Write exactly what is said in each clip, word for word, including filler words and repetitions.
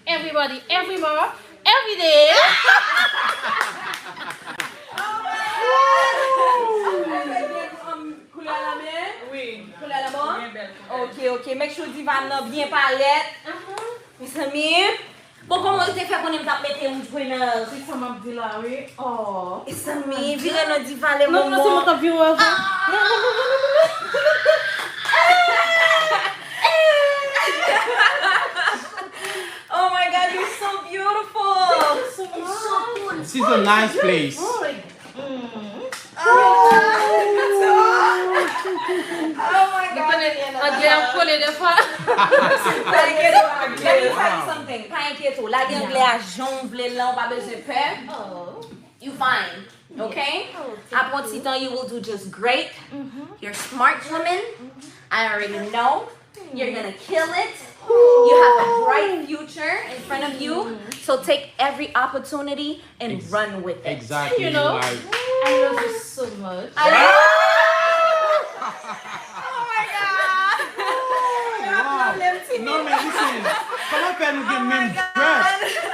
Everybody, every month, every day. Koulè la men? Wi. Koulè la bon? Byen bèl koulè. Ok, ok. Make sure diva nan byen parèt. Mezanmi. Bon, kòman yo te fè konnen m t ap mete yon grenal? Se sa m ap di la, wi. Oh. Mezanmi, vire nan diva le moman. Non, non, se mwen k ap vire avan. Oh my God, you're so beautiful. You're so cool. This is a nice place. Oh, oh my God. Anglè ap kole defwa. Pa enkyete w, let me tell you something. Pa enkyete w. Lage anglè a jan w vle l lan, ou pa bezwen pè. You fine. Okay? Apre yon ti tan, you will do just great. You're a smart woman. I already know. You're gonna kill it. You have a bright future in front of you. So take every opportunity and run with it. Exactly. You know? Like, I love you so much. I love Oh my God. wow. Non, men listen. Kòman fè nou gen menm dress?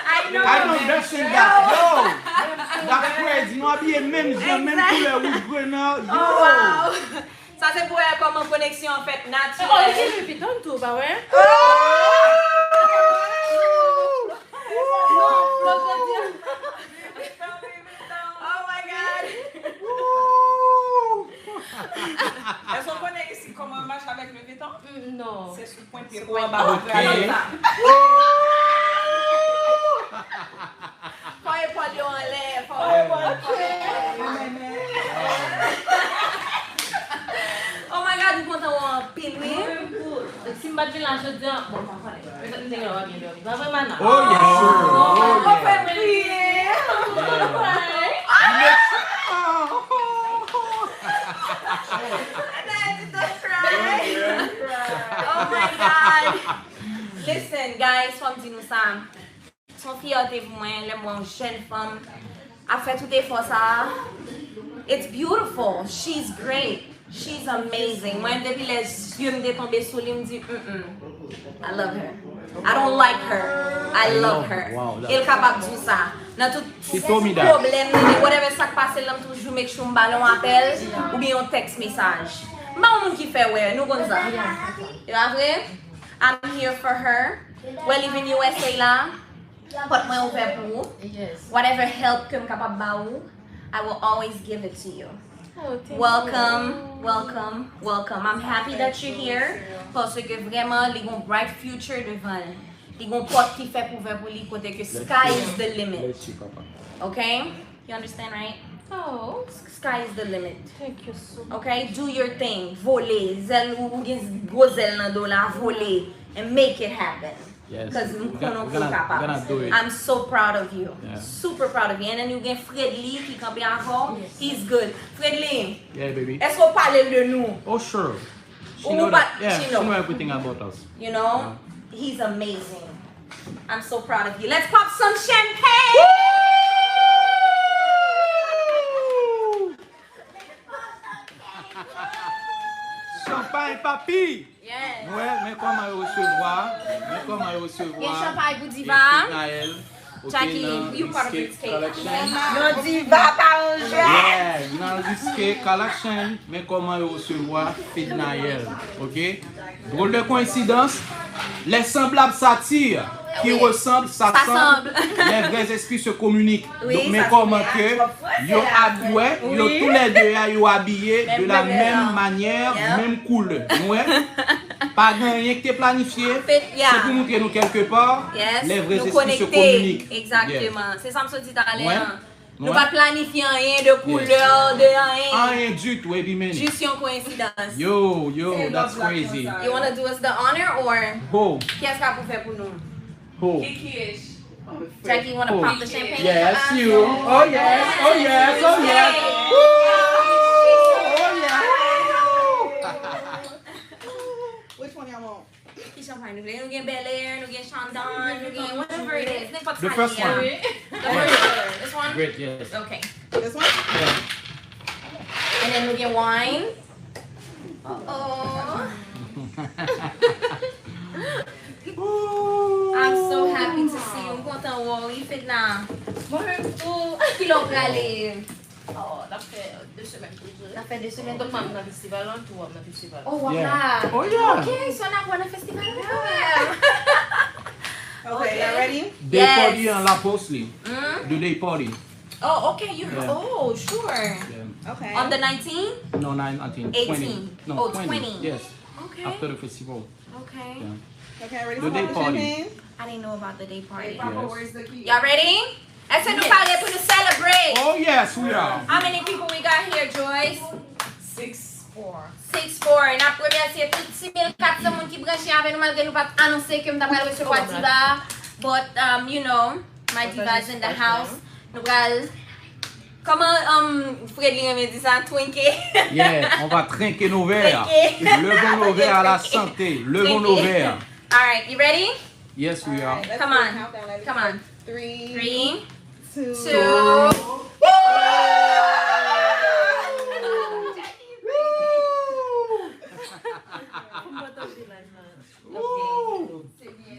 I know. I don't dress in that. Yo, that's crazy. Nou abiye menm jan, menm koulè, wouj, grenal. Yo. Oh, wow. Sa se pou wè kòman koneksyon an fèt Oh, natirèl. li Louis Vuitton tou, pa wè? Oh my God. Èske w konnen isi kòman mache avèk Louis Vuitton? Mm, non. Se sou pwen pye ou anba w ap gade sa. Fò epòl yo anlè, fò epòl yo anlè. Oh my God, m kontan wè w anpil, wi. Si m pa t vin la jodi a, bon, m pa konnen. Petèt m te gen lè w ap byen dòmi. Pa vre, Mana? Oh, yes, sir. Oh, Ou fè yes. M kriye. Yeah. Anna, you don't cry. Oh my God. Listen, guys, fò m di nou sa. Se yon fyète pou mwen lè m wè yon jèn fanm ap fè tout efò sa a. It's beautiful. She's great. She's amazing. Mwen, depi lè zye m te tonbe sou li, m di, mm I love her. I don't like her. I love her. Wow, that- E l kapab di w sa. Nan tout She told me that. pwoblèm li, whatever sa k pase l, m toujou make sure m ba l yon apèl oubyen yon text mesaj. M pa yon moun ki fè wè, nou konn sa. E pa vre? I'm here for her. Well, even U S A la, pòt mwen ouvè pou ou. Yes. Whatever help ke m kapab ba ou, I will always give it to you. Oh, thank Welcome, you. welcome, welcome. I'm happy that you're here. Paske vrèman, li gon bright future devan l. Li gon pòt ki fèk ouvè pou li kote ke sky is the limit. Bless you, papa. Okay? You understand, right? Oh, Sky is the limit. thank you so much. Okay? Do your thing. Vole. Zèl ou, ou gen gwo zèl nan do la, vole. And make it happen. Yes. Cause m We're gonna- konnen we're ke w gonna- we're kapab. gonna do it. I'm so proud of you. Yeah. Super proud of you. And then you gen Fredly ki kanpe avè w. Yes. He's good. Fredly, Yeah, baby. èske w pale l de nou? Oh, sure. She Ou know pa- that. Yeah, she she know. know everything about us. You know? He's amazing. I'm so proud of you. Let's pop some champagne! Champagne, papi! Yes. Mwen, men kòman yo resevwa. Men kòman yo resevwa. Gen champagne pou diva. Gen Fednaelle. Ok, Jackie, nan you part of Risqué Risqué. Collection. Yon diva pa yon jwèt. Yeah, nan Risqué Collection, men kòman yo resevwa Fednaelle. Ok? Drôle de coïncidence, les semblables s'attirent, qui Oui. ressemblent Ça s'assemblent, semble. les vrais esprits se communiquent. Oui, Donc, men ça kòman se ke fait. yo ap wè, yo Oui. tou lè de a, yo abiye Même de la couleur. même manière, Yeah. menm koulè. Nou wè? Pa gen anyen ki te planifye. Fèt, yeah. Se pou montre nou quelque part, Yes, les vrais nou esprits se konekte. communiquent. Exactement. Se sa m sot di talè Ouais. an. Nou Ouais. pa t planifye anyen de koulè, de anyen. Anyen ditou, epi men. Jis yon koyensidans. Yo, yo, Se that's love la crazy. Konsa. You wanna do us the honor or Ho, kiyès ka pou fè pou nou? Ho. Jackie, you wanna Oh. pop the champagne? Yes, you. Oh, yes, oh, yes, oh, yes. Woo! Oh, yeah. Which one y'all want? Ki champagne nou vle? Nou gen Bel Air, nou gen Chandon, nou gen whatever it is. Nenpòt The sa first li ye. one. The first one. This one? Great, yes. Okay. This one? Yeah. And then nou gen wine. Uh-oh. Ooh. I'm so happy. Wi, Fedna. Mwen menm tou. Kilè w prale? Oh, n ap fè de semèn toujou. N ap fè de semèn toujou. Donk, m ap nan festival lan, tou w ap nan festival. Oh, w ap la. Oh, yeah. Ok, so n ap wè nan festival lan kanmenm. Ok, y'all ready? Day party an La Poste li. The day party. Oh, okay, you, oh, sure. Yeah. Okay. On the nineteenth? No, not nineteen, twenty. Eighteen. No, oh, twenty. Twenty. Yes. Okay. After the festival. Okay. Yeah. Okay, ready for the day party? I didn't know about the day party. Yes. Y'all ready? Èske nou pare pou nou celebrate? Oh, yes, we are. How many people we got here, Joyce? Six four. Six four. N ap remèsye tout ti mil kat san moun ki branche avè nou, malgre nou pa t anonse ke m ta pral resevwa Diva. But, um, you know, my Diva is in the house. Nou pral, kòman, um, Fredly renmen di sa? Twinke. Yeah, on va trinquer nos verres. Trinke. Levons nos verres à la santé. Levons nos verres. All right, you ready? Yes, we are. Come on. Come on. Three, two. Two. Woo! Woo!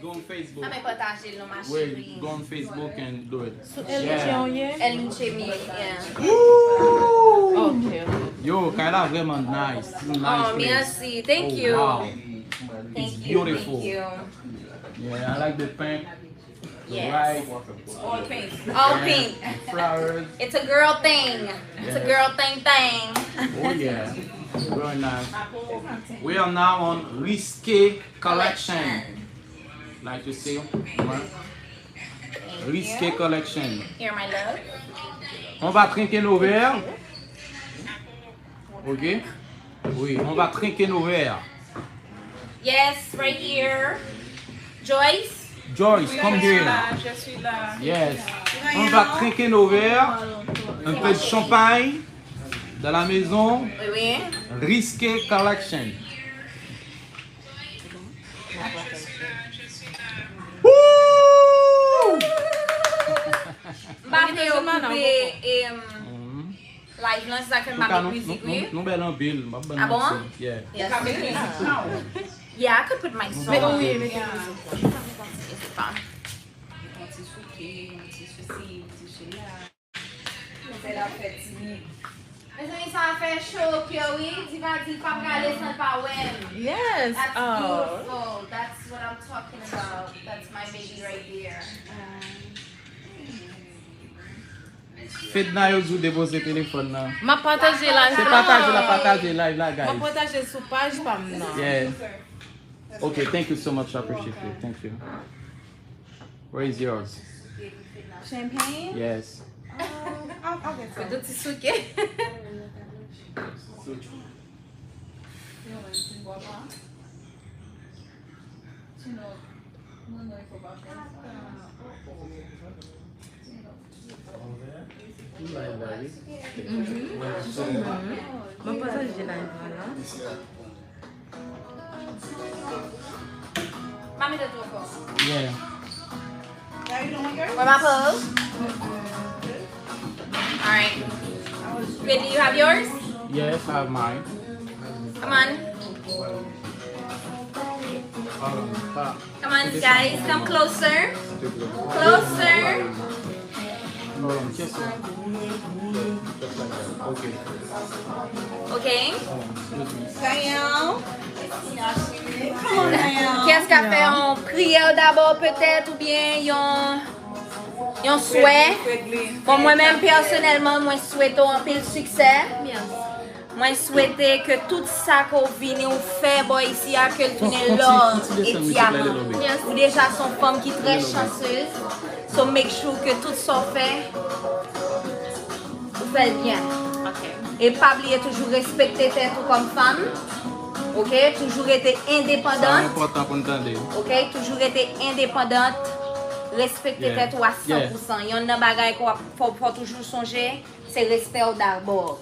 Go on Facebook. Sa men pataje l non, ma chérie. Wait, go on Facebook and do it. Sou El Luche ou ye? El Luche mi, yeah. Woo! Ok, ok. Yo, kay la vrèman nice. Nice place. Oh, merci. Thank you. Oh, wow. It's beautiful. Thank you. Yeah, I like the pink. Yes. All pink. All pink. Flowers. It's a girl thing. It's a girl thing thing. Oh yeah. Very nice. We are now on Risqué Collection. Like you see, Risqué Collection. Here, my love. On va trinquer nos verres. Ok? Oui, on va trinquer nos verres. Yes, right here. Joyce? Joyce, come here. Je suis là. Yes. On va trinquer nos verres. Un peu de champagne dans la maison. Oui, oui. Risqué Collection. Woo! M pa vle yo koupe, em, Live lan, se sa fè m pa met mizik, wi. Nou bèl anpil, m ap ban nou ti. Yeah. Yes. Yeah, I could put my song. Mete mizik. Mete mizik. It's fun. Yon ti souke, yon ti sesi, yon ti sela. Fè l ap fè timid. Mezanmi, sa fè cho, wi. Diva di l pa prale san l pa wè m. Yes. That's beautiful. That's what I'm talking about. That's my baby right there. Fedna, yo di w depoze telefòn nan. M ap pataje live la. Se pataje la, pataje live la, guys. M ap pataje l sou paj pa m nan. Yeah. Okay, thank you so much. I appreciate you. Thank you. Where is yours? Champagne? Yes. Um, I'll, I'll get some. Fè de ti souke. Mwen pataje live la. Pa mete l twò fò. Yeah. Where my pose? Alright. Fredly, you have yours? Yes, I have mine. Come on. Um, pa- Come on, guys, come closer. Closer. Um, just, just like that. Okay. Okay. Um, excuse me. Daniel. Come on, Daniel. Kiyès k ap fè yon priyè dabò, petèt, oubyen yon, yon swè? Bon, mwen menm, pèsonèlman, mwen swete w anpil siksè. Mwen swete ke tout sa ke w vini w fè bò isi a, ke l tounen lò e dyaman. Ou deja se yon fanm ki trè chansez. So make sure ke tout sa w fè, ou fè l byen. E pa bliye toujou respekte tèt ou kòm fanm. Ok? Toujou rete endepandant. Sa enpòtan pou n tande. Ok? Toujou rete endepandant. Respekte tèt ou a san pou san. Yonn nan bagay ke w ap, fò, fò toujou sonje, se respè w dabò.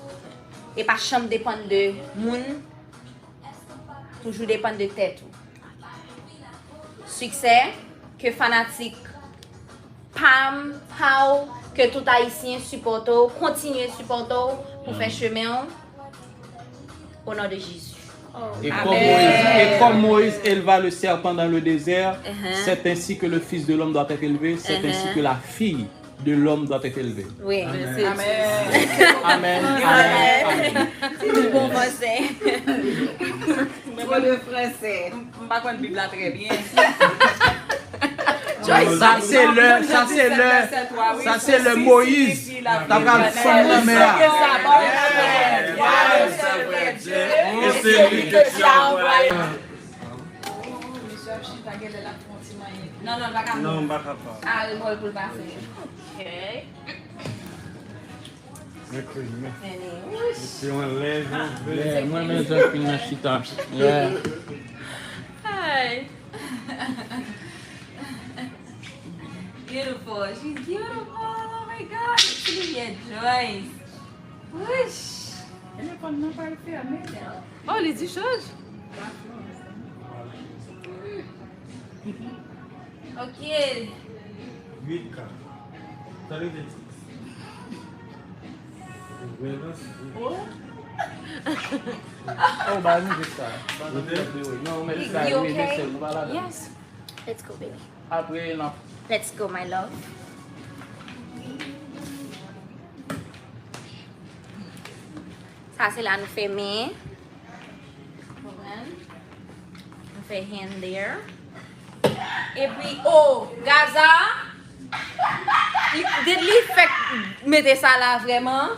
E pa janm depann de moun, toujou depann de tèt ou. Siksè, ke fanatik pa m, pa w, ke tout Ayisyen sipòte w, kontinye sipòte w pou fè chemen w. O non de Jezi. Et comme Moïse, et comme Moïse éleva le serpent dans le désert, c'est ainsi que le Fils de l'homme doit être élevé, c'est ainsi que la fille de l'homme doit être élevée. Oui. Amen. Amen. Amen. Amen. Se tout bon fransè. Tro de fransè. M pa konn Bib la trè byen. Sa se lè, sa se lè, sa se lè Moyiz ta pral fanm nan mè a. E se li ke ti anvwaye. Non, non, m pa ka. Non, m pa kapab. A remòl pou l pa fè. Mwen kwe, mwen. Se yon lèv, yon vle. Yeah, mwen menm jan fin nan chita. Yeah. Hi. Beautiful. She's beautiful. Oh my God. It's gonna be a Joyce. Whoosh. Telefòn nan pa l fèmen. Oh, li di chaj. Ok. Uit ka. Tande de ti. Oh, ba nou jis sa. Ba nou jis sa. Non, men sa, You wi, men okay? se nou pa la. Yes. Let's go, baby. Apre, n ap Let's go, my love. Sa se la nou fèmen. Konprann? Nou fè hand there. Epi, oh, Gaza, li, li fèk mete sa la vrèman.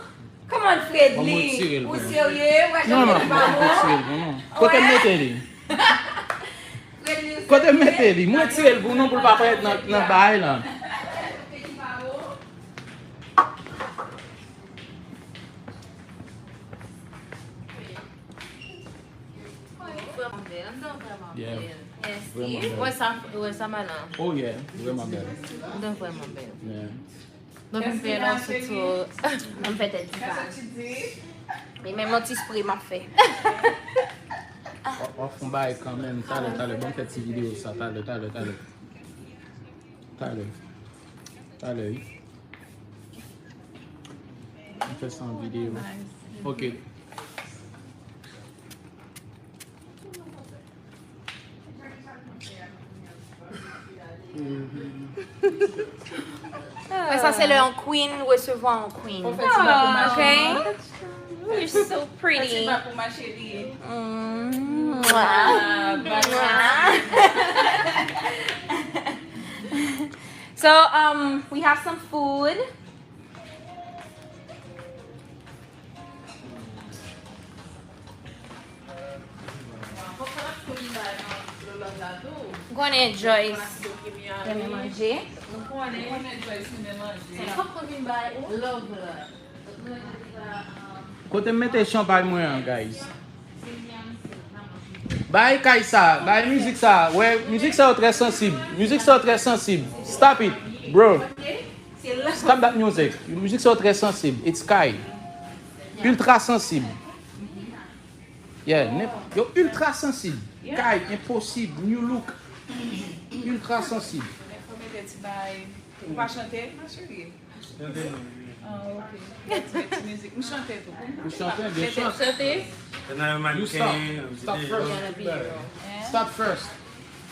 Kòman Fredly? Ou serye? Ou wè jan Fredly pa bon? Kote m mete li? Kote m mete li? Mwen tire l pou nou pou l pa parèt nan, nan bagay lan. Yeah. Vrèman bèl. Wè sa, wè sa manan. Oh yeah, vrèman bèl. Mwen vrèman bèl. Yeah. Mwen vin fè lòt sou tou. Mwen fè tèt di pa. Men menm yon ti spray m ap fè. W ap fè yon bagay kanmenm, talè, talè, ban m fè ti videyo sa, talè, talè, talè. Talè. Talè, wi. M fè sa yon videyo. Ok. Mwen sa se lè yon queen resevwa yon queen. Fè ti ba pou ma Okay. Cheri. You're so Fè ti pretty. Ba pou ma cheri. Mm. Ah, bye. So, um, we have some food. M konnen Joyce renmen manje. Nou konnen, konnen Joyce renmen manje. Kote m mete chanpay mwen an, guys? Bay kay sa, bay mizik sa. Wè, mizik sa yo trè sansib. Mizik sa yo trè sansib. Stop it, bro. Stop that music. Mizik sa yo trè sansib. It's kay. Ultra sansib. Yeah, nèp-, yo ultra sansib. Kay, enposib, new look. Ultra sansib. Fò mete ti bay. Ou pa chante, ma cheri? Chante non, wi. Ah, ok. Mete ti mizik. M chante tou. Ou chante, byen chante. Chante. Nan yon You stop. mannequin, Stop vide first. yo. Stop first.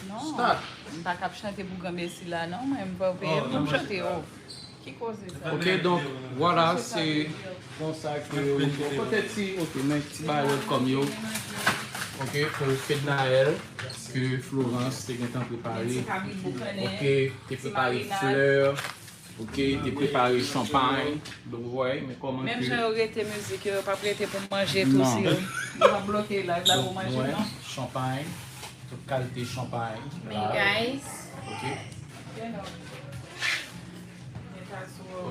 Non. Stop. M pa kap chante pou granmesi la, non. Mwen, m pa peye pou m chante. Oh. Ki koze sa? Ok, donk, vwala, se konsa ke, kote ti, ok, men ti bay welcome yo. Ok, pou Fednaelle, ke Florence te gentan prepare. Ok, te prepare flè. Ok, te prepare chanpay. Donk, ou wè, men kòman Menm ke jan yo rete mizik yo, yo p ap rete pou manje tou si yo. Yo p ap bloke live la pou manje, non? Chanpay, tout kalite chanpay. Men guys. Ok.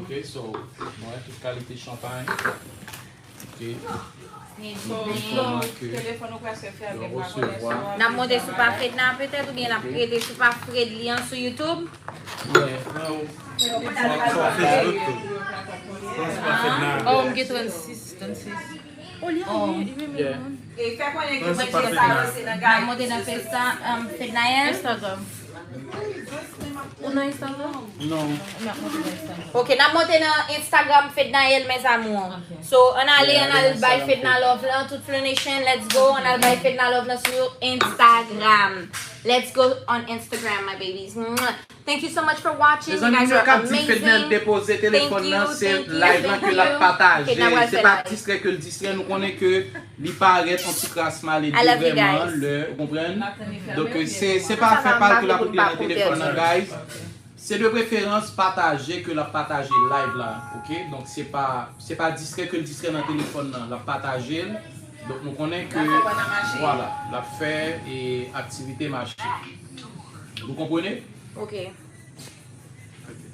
Ok, so, mwen, tout kalite chanpay. Ok. So, so, telefòn ou prèske fèmen, m pa konnen si w ap. N ap monte sou pa Fedna petèt, oubyen n ap rete sou pa Fredly an sou YouTube. Yeah. Sou Facebook tou. Sou Facebook tou. Oh, m gen trannsis, trannsis. Oh, li a, li, li, Yeah. E fè konnen ke Prensipal manje sa yo se nan N ap gay. monte nan pèj sa, um, Fednaelle. Instagram. Ou nan Instagram? Non. Ok, n ap monte nan Instagram Fednaelle, mes amours. Ok. So, ann ale, yeah, ann al bay Fedna love lan, tout Flow Nation, let's go, ann al bay Fedna love lan sou Instagram. Let's go on Instagram, my babies. Mwah. Thank you so much for watching. You guys are amazing. Mezanmi, nou ka di Fednaelle depoze telefòn nan, se live lan ke l ap pataje. Se pa distrè ke l distrè, nou konnen ke li parèt yon ti kras malelve vrèman lè, ou konprann? Donk, se, se pa fè pa l ke l ap koute nan telefòn nan, guys. Se de preferans pataje ke l ap pataje live la, ok? Donk, se pa, se pa distrè ke l distrè nan telefòn nan, l ap pataje l. Donk, nou konnen ke, vwala, l ap fè e aktivite mache. Vous comprenez? Ok.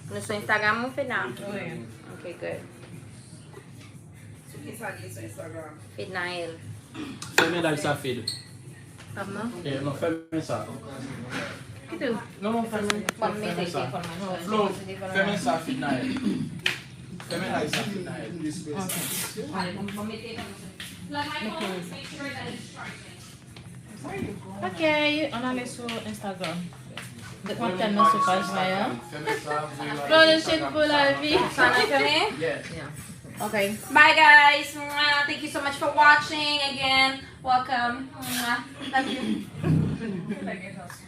Nou sou Instagram ou Fedna? Wi. Ok, good. Sou ki sa li sou Instagram? Fednaelle. Fèmen live sa, Fed. Kòman? Eh, non, fèmen sa. Kite. Non, non, fèmen. Bon, mete telefòn nan. Flo, fèmen sa, Fednaelle. Fèmen live sa, Fednaelle. Ok. Mete. Ok, ann ale sou Instagram. Dèk m ap tann nou sou paj mwen an. Flow Nation pou lavi. Sa nan fèmen? Ok. Bye, guys. Mwah. Thank you so much for watching again. Welcome. Mwah. Love you.